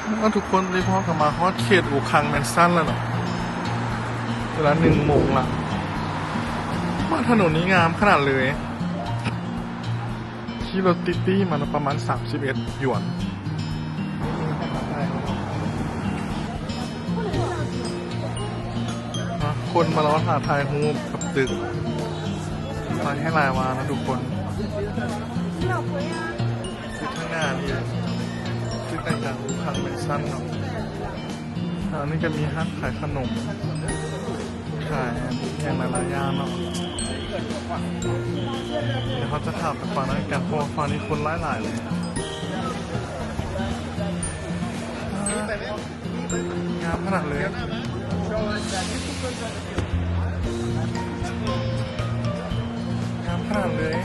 ເອົາ ທຸກຄົນ ຕອນນີ້ພວກເຮົາກໍມາຮອດເຂດອູຄັງແມນຊັນແລ້ວເນາະ ເວລາໜຶ່ງໂມງລະ. ວ່າຖະໜົນນີ້ງາມຂະໜາດເລີຍ. ຂີ່ລົດຕິດໆມາເນາະ ປະມານສາມສິບເອັດຢວນ. ຄົນມາລໍຖ້າຖ່າຍຮູບກັບຕຶກ ຫຼາຍແຮງຫຼາຍວ່ານະທຸກຄົນ. ຄືທາງໜ້ານີ້ ຄືໃກ້ກັນ ທາງແມນຊັນເນາະ. ອັນນີ້ກໍມີຮ້ານຂາຍຂະໜົມ ຂາຍຫຍັງຫຼາຍໆຢ່າງເນາະ. ດຽວເຮົາຈະຂ້າມໄປຝັ່ງນັ້ນກັນ ເພາະວ່າຝັ່ງນີ້ຄົນຫຼາຍໆເລີຍ. ງາມຂະໜາດເລີຍ ງາມຂະໜາດເລີຍ.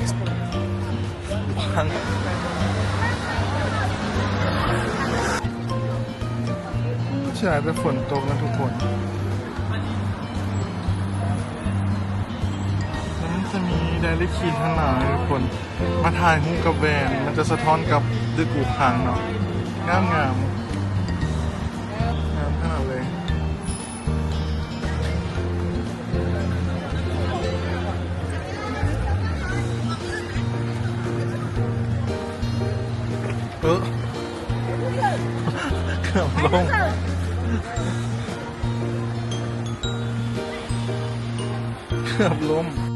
ເສຍດາຍແຕ່ຝົນຕົກນະທຸກຄົນ. ມັນຈະມີໄດເຣກຄີທາງໜ້ານະທຸກຄົນ. ມາຖ່າຍຮູບກັບແວ່ນ ມັນຈະສະທ້ອນກັບຕຶກອູຄັງເນາະ. ງາມໆ ງາມຂະໜາດເລີຍ. ເອີ ເກືອບລົ້ມ ເກືອບລົ້ມ.